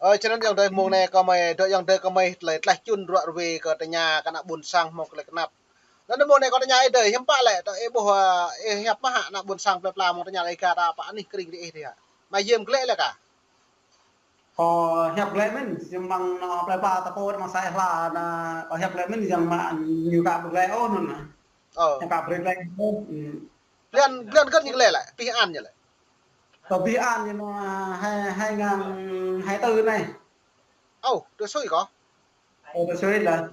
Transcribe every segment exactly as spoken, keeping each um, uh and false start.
Ơ, čơnăn ayŏng adơi mơ̆ng anai kơ mơi, dŏ ayŏng adơi kơ mơi tơlơi tlaih čun ruă rơwe kơ tơña kơ ană ƀôn sang hmâo tơlơi kơnăp. Anŭn mơ̆ng anai kâo tơña ih dơi, hiư̆m pă lĕ, tơ ih ƀuh, ơ, ih hiăp mơ̆ hă ană ƀôn sang plơi pla mơ̆ng tơña lĕ ih ka ta pơ anih kơring dih ih dih hă. Mă yêm glaĭ lĕ kah? Kâo hiăp glaĭ mơ̆n, jing mơ̆ng anŏ plơi pla ta pô mơ̆ng sa ih hla anŭn, kâo hiăp glaĭ mơ̆n, jing mă ñu ka brơi glaĭ ôh anŭn. Ơ. Ñu ka brơi glaĭ ôh. Blan, blan kơ ñu glaĭ lĕ, pih an ñu lĕ. Kâo pih an ñu anŭn, hai, hai ngàn hai tư anai. Ơ, tơ sui kâo. Ơ, tơ sui lĕ.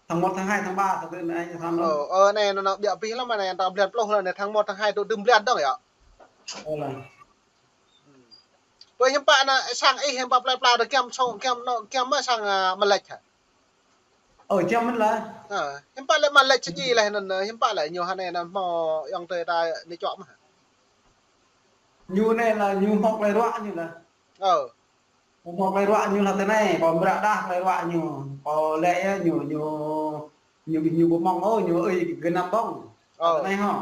Tháng một, tháng hai, tháng ba, tháng tư anai, tháng năm. Ơ, ơ, anai, anŭn, anŭn, ƀiă pih lăm anai, anŭn blan pluh lăm anai, tháng một, tháng hai, tơ tơm blan dong yơh. Ơ, lăm. Ƀơi hiư̆m pă anŭn, sang ih hiư̆m pă plơi pla dih giăm sô, giăm anŏ, giăm mơ̆ sang, ơ, Malek hă? Ơ, giăm mơ̆n lah. Ơ, hiư̆m pă lĕ Malek sơji lĕ anŭn, ơ, hiư̆m pă lĕ ñu hơnai anŭn hmâo ayŏng adơi ta anai čŏk mơ̆ hă? Ñu anai lah, ñu hmâo plơi ruă ñu lah. Ơ. Kâo hmâo plơi ruă ñu lah tơ anai, kâo mră đah plơi ruă ñu. Kâo lĕ yơh ñu, ñu, ñu, ñu ƀu mơ̆ng ôh, ñu ơi gơnam ƀơ̆ng. Ơ. Tơ anai hŏ.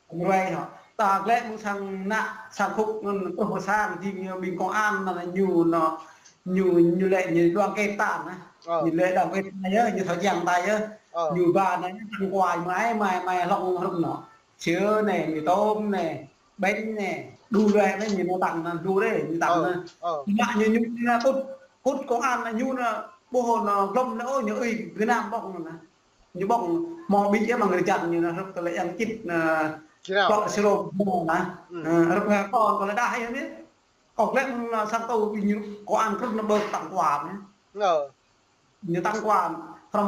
Kâo mrơi hŏ. Ta glaĭ mơ̆ng sang ană, sang khŭk anŭn, truh pơ sang, jing ñu ƀing công an anŭn ñu anŭn, ñu, ñu lĕ ñu đoàn kết ta anŭn. Ơ. Ñu lĕ đoàn kết ta yơh, ñu thâo jăng ta yơh. Ơ. Ñu ba anŭn, tăng quà mơ̆ ai, mai, mai hlŏng hrŭm anŭn. Sứa anai, mì tôm anai, bánh anai, đủ loại anai, ñu anŭn tăng anŭn, đủ đấy, ñu tăng anŭn. Ơ. Mă ñu, ñu, ñu anŭn kŭt, kŭt công an anŭn, ñu anŭn, ƀuh anŭn, glŏm anŭn, ơ, ñu ơi gơnam ƀơ̆ng anŭn. Ñu ƀơ̆ng hmâo ƀing yơh mơ̆ng rơjăn ñu anŭn, hrup tơlơi yang chit anŭn, Gơnam. Klŏk siro anŭn. Ơ, hrup ngă kâo, kâo lĕ đah yơh anai. Kâo glaĭ anŭn sang tơ ƀing ñu, kâo ăn krŭt anŭn ƀơ̆ tăng quà anŭn. Ơ. Ñu tăng quà, from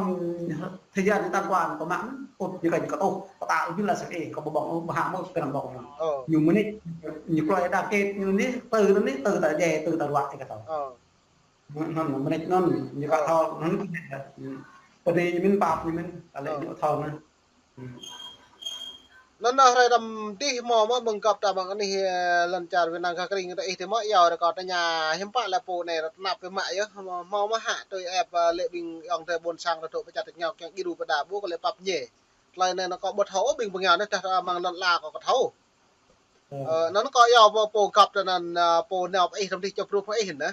thời gian ñu tăng quà anŭn kâo mă anŭn, ôh, ñu kơ ñu kơ ôh, kâo ta ôh, ñu lah sang ih, kâo ƀu ƀơ̆ng ôh, ƀu hă mơ̆ kơ anŭn ƀơ̆ng anŭn. Ơ. Ñu mơnit, ñu klơi đa kê, ñu anai, tơ anŭn anai, tơ ta djai, tơ ta ruă, ih kơ tơ. Ơ. Anŭn, anŭn, mơneč anŭn, ñu ka thâo, anŭn, pơ anai ñu mĭn pap ñu mĭn, ta lĕ ñu thâo anŭn. Anŭn, anŭn hrơi đăm dih hmâo mơ̆ mơ̆ng găp ta mơ̆ng anih, ơ, lŏn čar Việt Nam gah kơring ta ih tơ mơ̆ iâu rơkâo tơña hiư̆m pă lĕ pô anai ră tơnap biă mă yơh, hmâo, hmâo mơ̆ hă tui ĕp, ơ, lĕ ƀing ayŏng adơi ƀôn sang rơdŏ pơčăt tơña kiăng djru pơđa ƀu kơ lĕ pap ñe. Tơlơi anai anŭn kâo ƀu thâo ƀing bơngai anŭn tah ta mơ̆ng lŏn ala kâo ka thâo. Ơ, anŭn kâo iâu pô, pô găp tơ anŭn, ơ, pô nao pơ ih tơm dih čŏp rup pơ ih anŭn.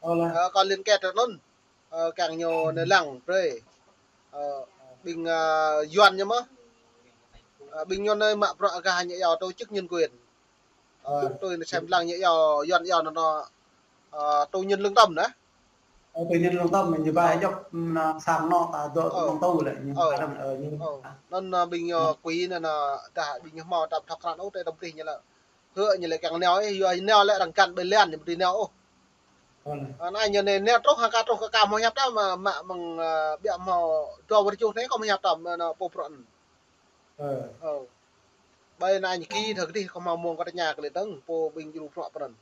Ơ, lah. Ơ, kâo liên kết tơ anŭn. Ơ, kiăng ñu anai lăng brơi. Ơ, ƀing, ơ, Yuan ñu mơ̆. Ơ, ƀing ñu anai mă bruă gah ñu iâu tổ chức nhân quyền. Ơ, tui anai sem lăng ñu iâu, Yuan iâu anŭn, ơ, tù nhân lương tâm anŭn. Ơ, tù nhân lương tâm, ñu ba djŏp, anŭn sang anŏ ta dŏ tơ mơ̆ng tù lĕ, ñu ba djŏp, ơ, ñu. Ơ, anŭn, ơ, ƀing ñu quỹ anŭn, ơ, dah ƀing ñu hmâo tơm thŏk krăn ôh, tơm dih ñu lĕ. Hơ, ñu lĕ kiăng nao, ơ, yua nao lĕ arăng găn ƀơi lan, ñu ƀu dưi nao ôh. Ơ. Anai ñu anai, anai truh, hăng ka truh kơ ka hmâo hiăp ta mă, mă mơ̆ng, ơ, ƀiă hmâo dua wơr juh anai kâo hmâo hiăp ta mă anŭn pô bruă anŭn. Ơ. Ơ. Ƀơi anai ñu ki thâo kơdih kâo hmâo mơ̆ng kâo tơña kơ lĕ tơ̆ng, pô ƀing djru bruă pơ anŭn.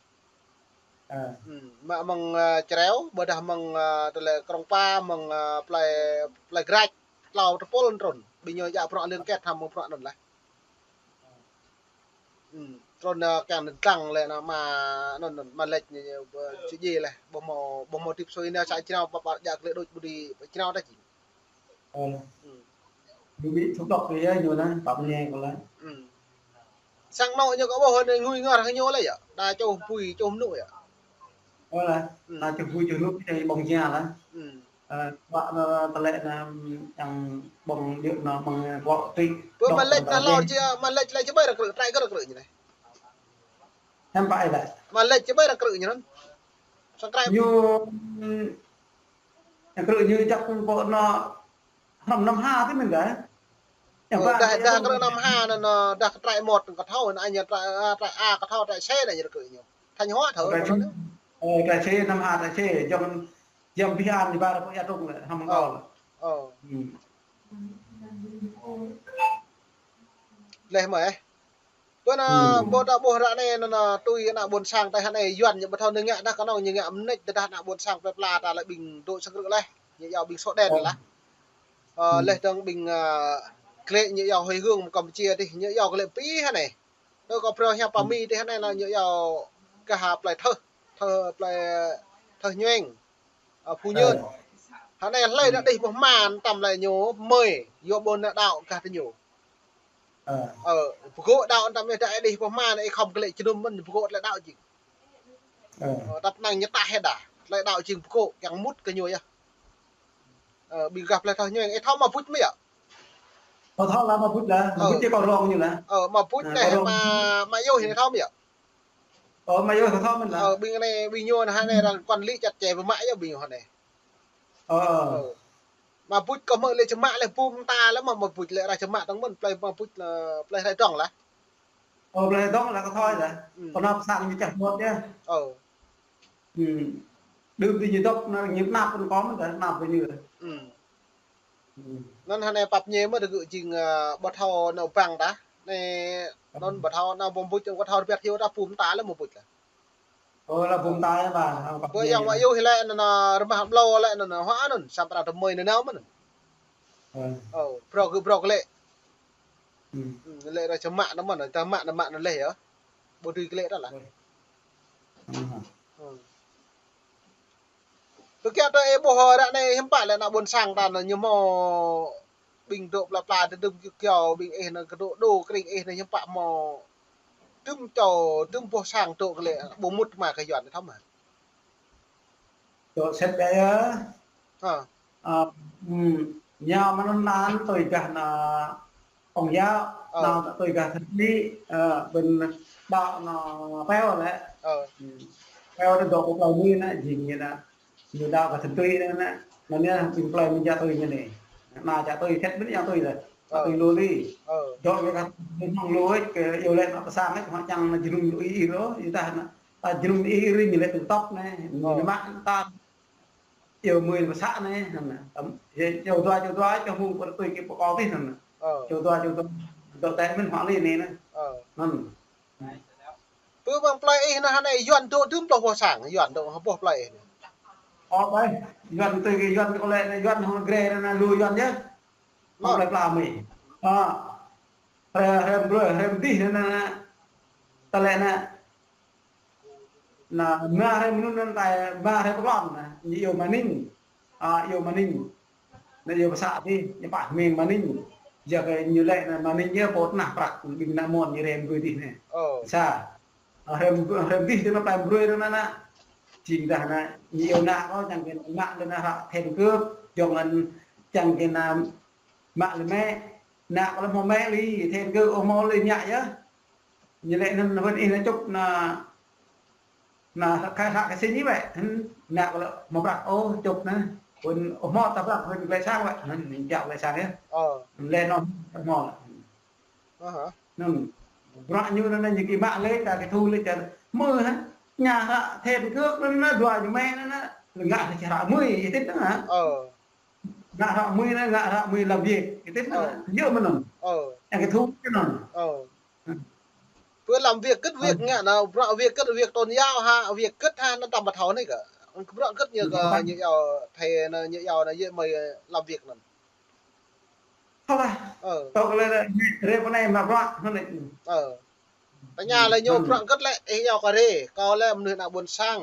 Ơ. Mă mơ̆ng, ơ, Čreo, ƀôdah mơ̆ng, ơ, tơlơi Krông Pa, mơ̆ng, ơ, plơi, plơi Grach, klâo tơpul trŭn. Ƀing ñu djă bruă liên kết hăng mơ̆ng bruă anŭn lah. Trŭn, ơ, kiăng anŭn tăng lĕ anŭn mă, anŭn, anŭn mă lĕč ñu, ñu, ơ, či djai lĕ, ƀu hmâo, ƀu hmâo tip sui nao sa črao pă pă djă klĕ đôč ƀu djai črao ta či. Ơ. Ñu ƀu thâo dŏ kơ yơh ñu anŭn, pap ñe kơ lah. Sang anŏ ñu kơ ƀuh anai ngui ngor hăng ñu lĕ yơh. Đa čuh bui, čuh mơnŭ yơh. Ơ lah, đa čuh bui, čuh mơnŭ, či ƀơ̆ng jia lah. Ơ, ƀă, ơ, tơlơi anŭn kiăng ƀơ̆ng djơ̆ anŭn mơ̆ng klŏk tui. Pơ dŏ Malek anŭn ta lŏ lăng. Či, Malek lĕ či ƀai ră krư̆, trai kơ ră krư̆ ñu anai. Hiư̆m pă ih lĕ? Malek či ƀai ră krư̆ ñu anŭn. Sang krư̆. Ñu, ơ, krư̆ ñu djŏp pơ anŭn hrŏm năm ha tih mơ̆n kah. Ơ, dah, dah krư̆ năm ha anŭn, ơ, dah kơ trai một kơ thâo, anŭn anai trai, ơ, trai A kơ thâo, trai C anŭn ñu krư̆ ñu. Thanh Hóa thâo. Trai C, ơ, trai C, năm ha trai C, jŏng Jăm pih an ñu ba ră pơ ia trông lĕ, hăm kâo lĕ. Ơ. Leh mơ̆, ơ. Pơ anŭn, ƀôdah ƀuh ră anai, anŭn, anŭn, tui ană ƀôn sang ta hơnai, Yuan ñu ƀu thâo ñu ngă dah kơnơ̆ng ñu ngă mơneč tơdah ană ƀôn sang plơi pla ta lĕ ƀing dŏ sang krư̆ leh. Ñu iâu ƀing sô đen lah. Ơ, leh dơ̆ng ƀing, ơ, klĕ ñu iâu hơi hương Campuchia tih, ñu iâu klĕ pih hơnai. Tơ kâo phrâo hiăp pơ Mi tih hơnai anŭn ñu iâu kah plơi Thơh, Thơh plơi Thơh Nhueng, ơ, Phu Nhơn. Hơnai hlơi anŭn đih ƀu hmâo tơm lĕ ñu mơi, yua ƀôn anŭn đaŏ kah tơ ñu. Ơ, pơgô̆ đaŏ tơm anai đih ƀu hmâo anŭn ih khŏm kơ lĕ jơnum mơ̆n pơgô̆ tơlơi đaŏ jing. Ơ, tăp năng ñu tah hĕ dah. Tơlơi đaŏ jing pơkŏ, kiăng mŭt kơ ñu yơh. Ơ, ƀing gah plơi thâo ñu, ih thâo Ama Buč mơ̆ yơh? Ơ, thâo lah Ama Buč lah, Ama Buč či kâo rong ñu lah. Ơ, Ama Buč anai kâo rong. Ama, Ama Yôh anai thâo mơ̆ yơh? Ơ, Ama Yôh thâo mơ̆n lah. Ơ, ƀing anai, ƀing ñu anai, anai arăng quản lý chặt chẽ ƀơi mă yơh ƀing ñu anai. Ơ. Ơ. Ama Buč kâo hmư̆ lĕ čơmă lĕ bum ta lĕ mơ̆ Ama Buč lĕ arăng čơmă tong mơ̆n plơi Ama Buč, ơ, plơi Hrơi Drong lah. Ơ, plơi Hrơi Drong lah kâo thâo lah. Kâo nao pơ sang ñu čah mơ̆t yơh. Ơ. Đưm tui ñu dŏ, ñu năp pơ kâo mơ̆n, năp pơ ñu. Anŭn hơnai pap ñe mơ̆ tơgŭ jing, ơ, ƀu thâo nao păng tah. Anai anŭn ƀu thâo nao Ama Buč, ƀu thâo rơbat hyu tah bum ta lĕ Ama Buč lah. Ơ, lah bum ta yơh lah. Ơ, pap ñe. Ƀơi yang wa yơh lĕ anŭn, anŭn rơmah blâo lĕ anŭn, anŭn hua anŭn, samơ̆ arăng tơmơi anŭn nao mơ̆n. Ơ. Ơ, brŏk kơ brŏk lĕ. Lĕ arăng čơmă nao mơ̆n, čơmă nao mă nao leh yơh. Ƀu dưi kơ lĕ tah lah. Tui kiăng tơ ih ƀuh ră anai hiư̆m pă lĕ ană ƀôn sang ta anŭn ñu hmâo ƀing dŏ pla pla tơdŭm kiu kiao ƀing ih anŭn kơ dŏ dŏ kring ih anŭn hiư̆m pă hmâo tơdŭm čô tơdŭm boh sang dŏ kơ lĕ ƀu mŭt mă kơ Yuan thâo mơ̆. Dŏ sĕt biă yơh. Ơ. Ơ, ñu mơ̆n anŭn tui gah ană Ong yă, ơ, nao tui gah thơ̆t ni, ơ, ƀing đaŏ ană Peo lĕ. Ơ. Peo tơ dŏ pơ plơi Mi ană, jing ñu ană. Ñu đaŏ gah thơ̆t tui ană. Anŭn yơh, ƀing plơi Mi jak tui ñu anai. Ană jak tui, thơ̆t ƀing jak tui lĕ. Ơ. Tui lu li. Ơ. Dŏ gah thơ̆t tui hăng lu, kơ yua lĕ ană pơ sang, kơ hŏ čang ană jơnum ih ih rô, ih tah ană. Ta jơnum ih ih ri ñu lĕ tui tŏp anai. Ñu mă ta. Iâu mơi pơ sang anai, anŭn. Tăm, yê, iâu dua, iâu dua, iâu hmư̆ pơ tui kơ pơkŏ tih anŭn. Ơ. Iâu dua, iâu dua, dŏ tĕ mơ̆n hua li anai anŭn. Ơ. Anŭn. Pơ ƀing plơi ih anŭn hơnai Yuan dŏ tơdŭm pluh boh sang, Yuan dŏ hơboh plơi ih anŭn. Ơ, ƀai, Yuan tui kơ Yuan kơ lĕ, Yuan hơnai grê anŭn lu Yuan yơh. Ơ. Plơi pla Mi. Ơ. Hrĕ, hrĕ brơi, hrĕ dih anŭn, ta lĕ anŭn. Anŭn, mă hrĕ mơnŭn anŭn ta, mă hrĕ pơklŏn anŭn, ñu iâu Maning. A, iâu Maning. Anŭn iâu pơ sang tih, ñu pah ming Maning. Yua kơ ñu lĕ anŭn Maning yơh pô tơnah prăk ƀing ană mơnuih ñu hrĕ brơi tih anŭn. Ơ. Sa. A, hrĕ, hrĕ tih tơnah plơi brơi anŭn anŭn. Jing dah anŭn, ñu iâu ană kâo čang kơ mă lĕ anŭn hră then cước, giŏng anŭn čang kơ anŭn mă lĕ mĕ, ană kâo lĕ hmâo mĕ li, then cước ƀu hmâo li ñu yơh. Ñu lĕ anŭn hơwơ̆t ih anŭn čŭp anŭn, anŭn khai thác khai sinh ih wĕ. Anŭn ană kâo lĕ hmâo prăk ôh čŭp anŭn. Hơwơ̆t ƀu hmâo ta prăk hơwơ̆t glăi sang wĕ. Anŭn ñu jak glăi sang yơh. Ơ. Lĕ anŭn hmâo. Ơ hă. Anŭn. Bruă ñu anŭn ñu kơ mă lĕ ta kơ thu lĕ čar. Mơ̆ hă. Ñu hră then cước anŭn anŭn dua ñu mĕ anŭn anŭn. Ngă lĕ čar hră mơi, ih tĭt anŭn hă. Ơ. Ngă hră mơi anŭn, ngă hră mơi làm việc. Ih tĭt anŭn. Ơ. Yua mơ̆n anŭn. Ơ. Yang kơ thu anŭn. Ơ. Pơ làm việc kơ việc ngă anŭn, bruă việc kơ việc tôn giáo hă, việc kơ hă anŭn tăm ƀu thâo anai kơ. Bruă kơ ñu kơ ñu iâu thầy anŭn, ñu iâu anŭn yơh mơi làm việc anŭn. Thâo lah. Ơ. Thâo kơ lĕ, rê pơ anai mă bruă, anŭn lĕ. Ơ. Tơña lĕ ñu bruă kơ lĕ, ih iâu kơ rê, kâo lĕ mơnuih ană ƀôn sang.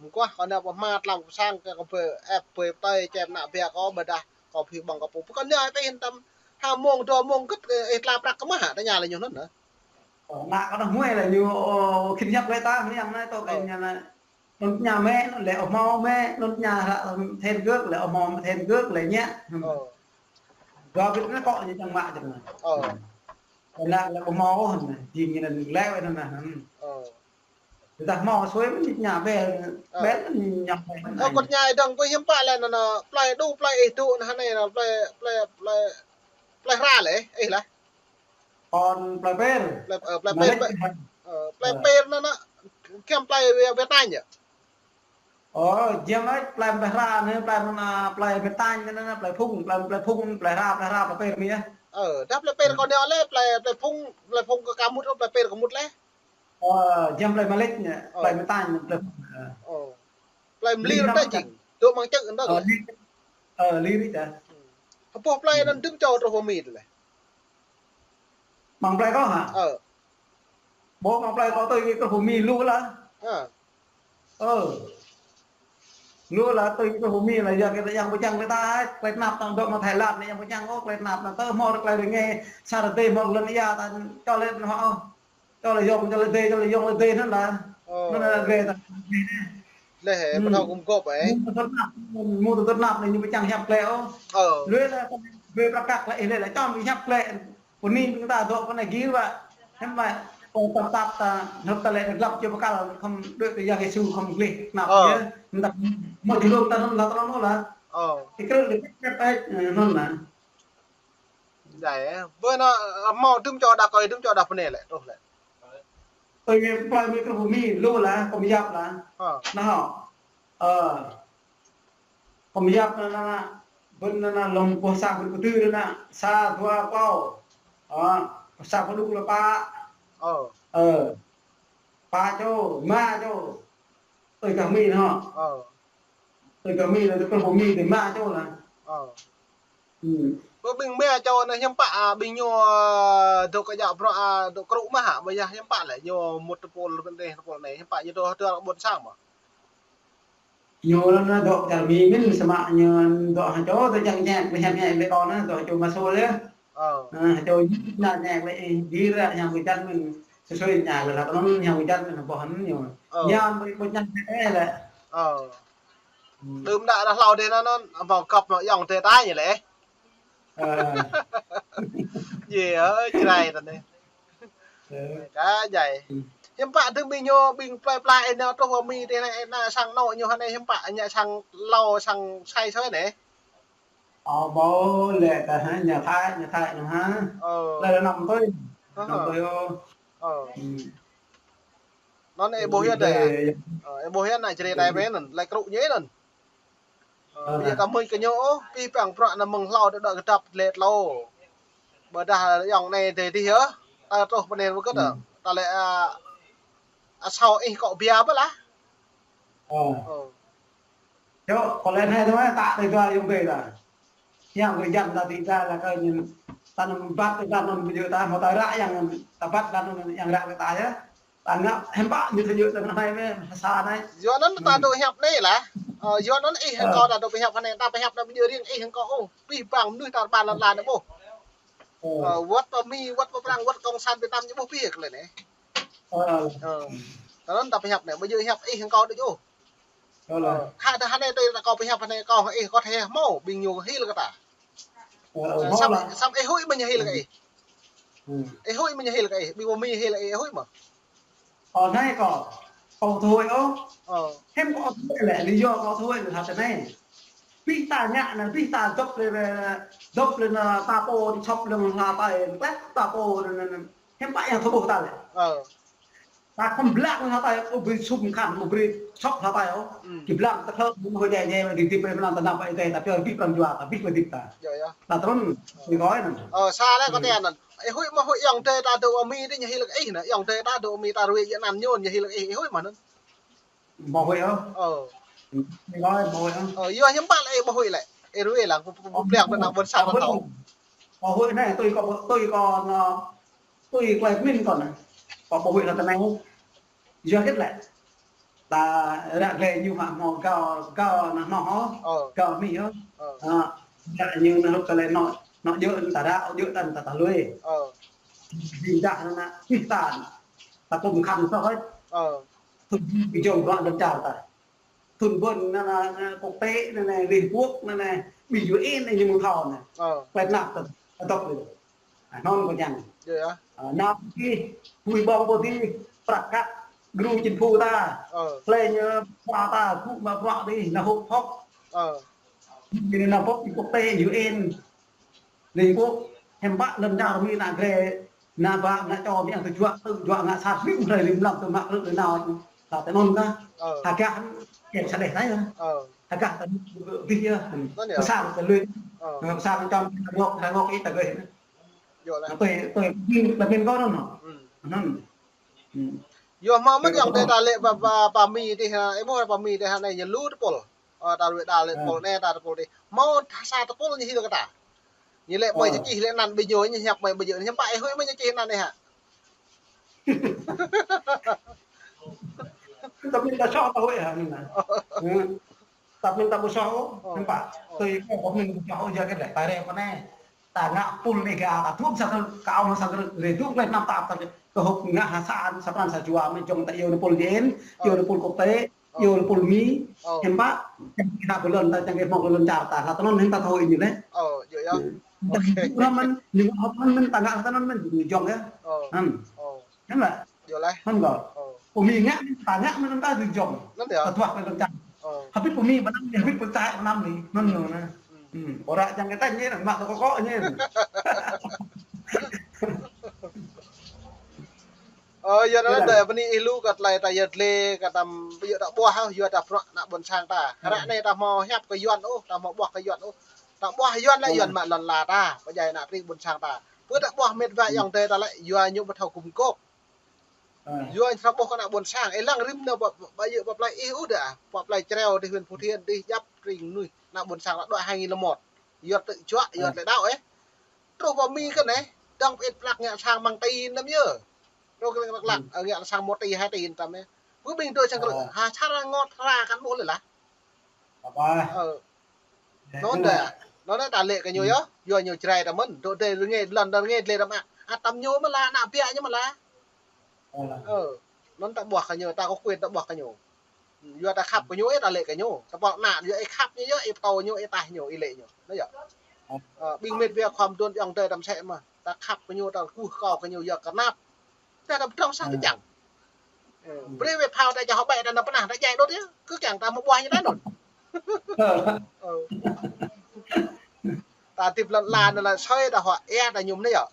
Mơguah kâo nao pơ hma tlam kơ sang kơ kâo ƀơi ĕp ƀơi pơtơi čem ană bia kâo ƀơdah kâo phi ƀơ̆ng kâo pô. Pơkŏn nao ih pơhin tăm ha mông dua mông kơ ih tla prăk kơ mă hă, tơña lĕ ñu anŭn hă. Ơ, ană kâo anŭn huai lĕ ñu, ơ, khĭn hiăp lĕ ta, mơ̆ng anai tơ kơ ñu anŭn. Anŭn ñu mĕ, anŭn lĕ ƀu hmâo mĕ, anŭn ñu hră then cước, lĕ ƀu hmâo then cước, lĕ ñu. Ơ. Dua bit anŭn kâo ñu čang mă čang anŭn. Ơ. Anŭn lĕ ƀu hmâo ôh anŭn, jing ñu anŭn lĕ wĕ anŭn anŭn. Ơ. Tơdah hmâo sui mơ̆n ñu bel, ơ, bel anŭn ñu. Ơ, kŏn ñu dơ̆ng pơ hiư̆m pă lĕ anŭn, anŭn, plơi dŏ, plơi ih dŏ, anŭn hơnai anŭn, plơi, plơi, plơi, plơi hra lĕ, ih lah. Kŏn plơi Per. Plơi, ơ, plơi Per, plơi, ơ, plơi Per anŭn, anŭn, kiăng plơi Việt, Việt Nam yơh. Ơ, jing ai plơi Bê Hra anai, plơi anŭn, plơi Bê Tanh anŭn, plơi Phung, plơi, plơi Phung, plơi Hra, plơi Hra, plơi Per mi yơh. Ơ, dah plơi Per kâo nao lĕ, plơi, plơi Phung, plơi Phung kơ ka mŭt, plơi Per kơ mŭt lĕ. Ơ, jing plơi Malik anai, ơ, plơi Bê Tanh, plơi Phung. Ơ. Plơi Mli anŭn ta jing. Dŏ mơ̆ng čư̆ anŭn ta. Ơ, Mli. Ơ, Mli ta. Hơpô plơi anŭn tơdŭm čô truh pơ Mi lĕ. Mơ̆ng plơi kâo hă? Ơ. Ƀu mơ̆ng plơi kâo tui kơ pơ Mi lu lah. Ơ. Ơ. Lu lah tui kơ pơ Mi lah yua kơ yang pơčang kơ ta, klĕ tơnap tơdŏ mơ̆ng Thái Lan anai yang pơčang ôh, klĕ tơnap anŭn tơ hmâo klĕ rơngai, sa rơdêh hmâo lŏn ia ta čô lĕ hmâo ôh. Čô lĕ yŏng, čô lĕ dêh, čô lĕ yŏng lĕ dêh anŭn lah. Ơ. Anŭn lah rê ta. Lĕ hĕ, hmm, pơthâo gum gôp ơi. Mŭ tơdơ̆t năp, mŭ tơdơ̆t năp lĕ ñu pơčang hiăp klĕ ôh. Ơ. Lui lĕ, lui prăk kăk lĕ, ih lĕ lĕ čăm hiăp klĕ. Pơ anai ƀing ta dŏ pơ anai gir wă. Hiư̆m pă, ơ, tơp tap ta, hơ̆k ta lĕ glăp čô pơkăl, khŏm đuaĭ kơ Yang Yêsu khŏm gleh năp yơh. Mơ̆ ta mơ̆ jơlŏm ta anŭn ta tơlŏn ôh lah. Ơ. Ih krư̆ lĕ kĕt kĕt ơi, anŭn lah. Djai, ơ. Bơ anŭn, ơ, hmâo dŭm čô đah kơi, dŭm čô đah pơnê lĕ, truh lĕ. Ơi, mơi plơi mơi krư̆ pơ Mi, lu lah, kâo mơyap lah. Ơ. Nah hŏ. Ơ. Kâo mơyap anŭn, anŭn, anŭn. Bơ̆n anŭn, anŭn, lŏm boh sang bơ̆n pơtư anŭn, anŭn. Sa, dua, klâo. Ơ. Sa pơđŭk lĕ pă. Ơ. Ơ. Pă čô, rơma čô. Ơi, gah Mi anŭn hŏ. Ơ. Ơi, gah Mi anŭn, tơkrŭ pơ Mi tơ rơma čô lah. Ơ. Hmm. Bơ ƀing rơma čô anai hiư̆m pă, a, ƀing ñu, a, dŏ kơ djă bruă, a, dŏ krŭ mơ̆ hă, ƀôdah hiư̆m pă lĕ ñu mŭt tơpul rơbên rơh tơpul anai, hiư̆m pă ñu dŏ hơdơr ƀôn sang mơ̆? Ñu anŭn dŏ čar Mi mơ̆n, samơ̆ ñu dŏ hơčô, dŏ čang ñek, lĕ hiam ñek lĕ kâo anŭn, dŏ hơčô mă sôl yơh. Ơ. Ơ, hơčô ñu ñek lĕ, ơ, djơ̆ ră, hiam kơ jăn mơ̆n, sui sui ñek lĕ, lah anŭn hiam kơ jăn mơ̆n, boh anŭn ñu. Ơ. Ñu ƀu, ƀu ñek lĕ. Ơ. Đưm đă đah hlâo dih anŭn, anŭn, hmâo găp anŭn ayŏng adơi ta ñu lĕ. Ơ. Yê, ơ, čơrai ta anai. Ơ. Kơ djai. Hiư̆m pă dơ̆ng ƀing ñu, ƀing plơi pla ih nao truh pơ Mi dih anai, anai sang anŏ ñu anai hiư̆m pă, ñu sang hlâo, sang sai sơi anai. Ơ, ƀu lĕ ta hă, ñu Thái, ñu Thái anŭn hă. Ơ. Lĕ năm tui. Năm tui ôh. Ơ. Hmm. Anŭn ih ƀuh yơh dih. Ơ, ih ƀuh yơh anai čơrê dih mơ̆n, lĕ krŭ ñu anŭn. Ơ, ƀu djơ̆ ta mưč kơ ñu ôh, pih păng bruă anŭn mơ̆ng hlâo dih dŏ kơdăp lĕ tlâo. Ƀôdah ayŏng anai dih dih yơh, ta truh pơ anai wơ̆t kơ ta. Hmm. Ta lĕ, a, asâo ih kŏ bia ƀơi lah. Ơ. Ơ. Čô, kâo lĕ anai tui, ta tui dua ayŏng adơi ta. Yang kơ jăn ta tui ta lah kơ ñu, ta anŭn băt ta anŭn ƀu djơ̆ ta, hmâo ta ră yang ta băt ta anŭn yang ră kơ ta yơh. Ta ngă hiư̆m pă ñu thâo djơ̆ ta anai mơ̆, sa anai. Yua anŭn ta dŏ hiăp anai lah. Ơ, yua anŭn ih hăng kâo ta dŏ pơhiăp anai, ta pơhiăp anai ƀu djơ̆ riêng ih hăng kâo ôh. Pih păng mơnuih ta rơpa lăn ala anai ƀuh. Ơ. Ơ, wơ̆t pơ Mi, wơ̆t pơ Prăng, wơ̆t Cộng sản Việt Nam ñu ƀuh pih kơ lĕ anai. Ơ. Ơ. Ta anŭn ta pơhiăp anai, ƀu djơ̆ hiăp ih hăng kâo đôč ôh. Ơ, lah. Ơ, khă ta anai tui ta kâo pơhiăp anai kâo hăng ih kâo thâo hmâo, ƀing ñu hil kơ ta. Ơ, ơ, hmâo lah. Samơ̆, samơ̆ ih huĭ mơ̆ ñu hil kơ ih. Hmm. Ih huĭ mơ̆ ñu hil kơ ih, ƀing pơ Mi hil kơ ih, ih huĭ mơ̆? Ơ, anai kâo, kâo ƀu huĭ ôh. Ơ. Hiư̆m kâo ƀu huĭ lĕ, lý do kâo ƀu huĭ lĕ hơget anai. Pih ta ngă anŭn, pih ta dŏp lĕ, dŏp lĕ anŭn ta pô, sŏp lĕ hla tai, pĕt ta pô anŭn, anŭn, anŭn. Hiư̆m pă yang thâo ƀuh ta lĕ. Ơ. Ta khŏm blă hla tai, ơ, ƀu sum khăn, ƀu brơi sŏp hla tai ôh. Hmm. Kơ blang ta khlơ̆, ƀu hơdai djai, dĭ dĭ brơi blang ta nao pơ Ơi Adai, ta pioh ƀĭ pran jua, ta ƀĭ pơ dĭ ta. Yơh, yơh. Ta trŭn, ƀĭ kơ anŭn. Ơ, sa lĕ kâo tui anŭn. Ih huĭ mơ̆ huĭ ayŏng adơi ta dŏ pơ Mi dih ñu hil kơ ih anŭn, ayŏng adơi ta dŏ pơ Mi ta ruai djơ̆ anăn ñu, ñu hil kơ ih, ih huĭ mơ̆ anŭn? Ƀu huĭ ôh. Ơ. Ih nói ƀu huĭ ôh. Ơ, yua hiư̆m pă lĕ ih ƀu huĭ lĕ. Ih ruai lăng, pơplih lăng ƀôn sang ta thâo. Ƀu huĭ anai, tui kâo, tui kâo anŭn, tui klei pơmĭn kâo anai. Kâo ƀu huĭ lăng tơ anai. Yua hơget lĕ. Ta ră glai ñu hă hmâo gao, gao anŭn hnoh ôh, gao mih ôh. Ơ. Hă, ră ñu anŭn hrup tơlơi anŭn, anŭn djơ̆ ta ră, djơ̆ ta ta lui. Ơ. Jing dah anŭn, pih ta. Ta kŭm khăn soh ôh. Ơ. Thŭn ƀing jong bruă lŏn čar ta. Thŭn ƀôn anŭn, anŭn, anŭn, quốc tế anŭn, anŭn, Liên Hợp Quốc anŭn, anŭn, ƀing U N anŭn, ñu mơ̆ thâo anŭn. Ơ. Klei năp ta, ta dŏp anŭn. Anŭn kâo kiăng. Yơh, yơh. Ơ, nao pơ dih, hui ƀong pơ dih, prăk kăk, gru chính phủ ta. Ơ. Klei ñu pha ta, gŭ mă bruă dih, anŭn hŏk hŏk. Ơ. Ñu anŭn pŏk quốc tế U N. Liên Hợp Quốc, hiư̆m pă lŏn čar Mi anŭn glai, anŭn ƀă, anŭn čô Mi anŭn tơjuă, tơjuă ngă sat rĭm hrơi rĭm mlam tơ mă krư̆ tơ nao. Sa tơ anŭn kah. Ơ. Hơgah, kĕ sa đeh tai yơh. Ơ. Hơgah ta dih yơh. Anŭn yơh. Pơsang ta lui. Ơ. Pơsang čăm rơngot, rơngot ih ta gơi. Yơh lah. Tui, tui, pơmĭn kâo anŭn. Hmm. Anŭn. Hmm. Yua hmâo mơ̆n ayŏng adơi ta lĕ pơ, pơ, pơ Mi dih, ơ, ih ƀuh pơ Mi dih anai ñu lu tơpul. Ơ, ta ruai đa lĕ tơpul anai, ta tơpul dih. Hmâo sa tơpul ñu hil kơ ta. Ñu lĕ mơi ñu čih lĕ anăn ƀing ñu, ñu hiăp mơi ƀu djơ̆, hiư̆m pă ih huĭ mơi ñu čih anăn ih hă. Ta pơmĭn ta soh ta huĭ hă anŭn. Hmm. Ta pơmĭn ta ƀu soh ôh, hiư̆m pă. Tui kâo, kâo pơmĭn ƀu soh ôh, yua hơget lĕ, ta rĕ pơ anai. Ta ngă pul anai gah, ta dŭm sang krư̆, kâo mă sang krư̆, rĕ dŭm klei anăm ta, ta kơ hŏk ngă ha sa, sa pran sa jua, mơi jong ta iâu anŭn pul U N, iâu anŭn pul quốc tế. Ơ. Yua pul mi, ơ, hiư̆m pă, čang kơ ta pơlon, ta čang kơ hmâo pơlon čar ta, hla tơnăn hiư̆m ta thâo ih ñu lĕ. Ơ, yua yơh. Ơ. Ơ, ih ñu ôh mơ̆n, ñu ngă hơtăn mơ̆n, ta ngă hơtăn mơ̆n, ñu jŏng yơh. Ơ. Hăm. Ơ. Hăm lĕ. Yua lĕ. Hăm gơ̆. Ơ. Pơmĭn ngă, ta ngă mơ̆n ta ñu jŏng. Anŭn yơh. Ta tuah mơ̆n ta. Ơ. Hơbĭt pơmĭn bơnam ñu, hơbĭt pơtah bơnam ñu. Anŭn yơh. Anŭn. Hmm. Ƀôdah čang kơ ta ñu, mă tơkŏ kŏ ñu. Ơ, yua anŭn đơi bơni ih lu kơ tơlơi ta yơh dlê, kơ tăm ƀu yơh ta ƀuah, yua ta prŏk ană ƀôn sang ta. Hră anai ta hmâo hiăp kơ Yuan ôh, ta hmâo ƀuah kơ Yuan ôh. Ta ƀuah Yuan lĕ Yuan mă lŏn la ta, pơdjai ană tring ƀôn sang ta. Pơ ta ƀuah mĕt wa ayŏng adơi ta lĕ, yua ñu ƀu thâo gum gôp. Yua ñu thâo ƀuh kơ ană ƀôn sang, ih lăng rĭm nao ƀă, ƀă yơh ƀă plơi ih ôh đah, ƀă plơi Čreo, đih huyện Phú Thiện, đih djăp tring mơnuih, ană ƀôn sang ta đuaĭ hai nghìn lẻ một. Yua tơjuă, yua tơlơi đaŏ ih. Truh pơ Mi kơ anai, dŏng pơ-ĭt plăk ngă sang mơ̆ng ti năm yơh. Truh kơ plăk, ơ, ngă sang một ti, hai ti tăm yơh. Pơƀing đôi sang krư̆, ha čar ngŏt hra kăn ƀuh lĕ lah. Ơ. Anŭn đơi, anŭn đơi ta lĕ kơ ñu yơh, yua ñu Jrai ta mơ̆n, dŏ đơi rơngai, lŏn đơi rơngai dlê tăm ah. Ah, tăm ñu mơ̆ lah, ană ƀiă ñu mơ̆ lah. Ơ. Anŭn ta ƀuah kơ ñu, ta có quyền ta ƀuah kơ ñu. Yua ta khăp kơ ñu, ih ta lĕ kơ ñu. Ta pŏk ană, yua ih khăp ñu yơh, ih pơtô ñu, ih taih ñu, ih lĕ ñu. Anŭn yơh. Ơ, ƀing mĕt wa khŏm đuôn ayŏng adơi tăm sĕ mơ̆n. Ta khăp kơ ñu, ta kuh kâo kơ ñu, yua kơ anăp. Ta đăm pơdrŏng sa tơčăng. Ơ, brơi wĕ phao ta čah hŏ ƀĕ ta nao pơnah ta djai đôč yơh. Kơ kiăng ta mă ƀuah ñu đah anŭn. Ơ. Ta tĭp lŏn la anŭn la soi ta huă ia ta mơñum anai yơh.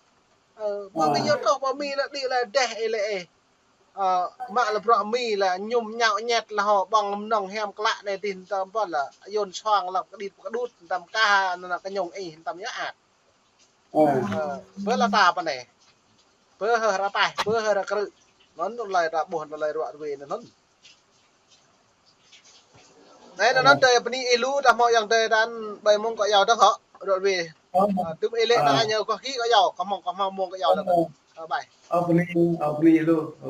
Ơ, pơ Mi ñu truh pơ Mi la đĭ la đeh ih lĕ ih. Ơ, mă la bruă Mi la mơñum ñao ñet la hŏ ƀơ̆ng mơnơ̆ng hiam klă anai tih tăm pơ la yôn soang la kơđit kơđut tăm kah anŭn la kơñung ih tăm yơh ăt. Ơ. Ơ, pơ la ta pơ anai. Pơ hơ hra taih, pơ hơ hra krư̆. Anŭn tơlơi ta ƀuh tơlơi ruă ruê anŭn. Anai anŭn đơi bơni ih lu ta hmâo ayŏng adơi ta ƀai mông kơ yua ta hŏ ruă ruê. Ơ. Ơ, tơm ih lĕ ta ñu kơ ki kơ yua, kơ hmâo, kơ hmâo mông kơ yua lĕ. Ơ, ƀai. Ơ, bơni, ơ, bơni ih lu. Ơ.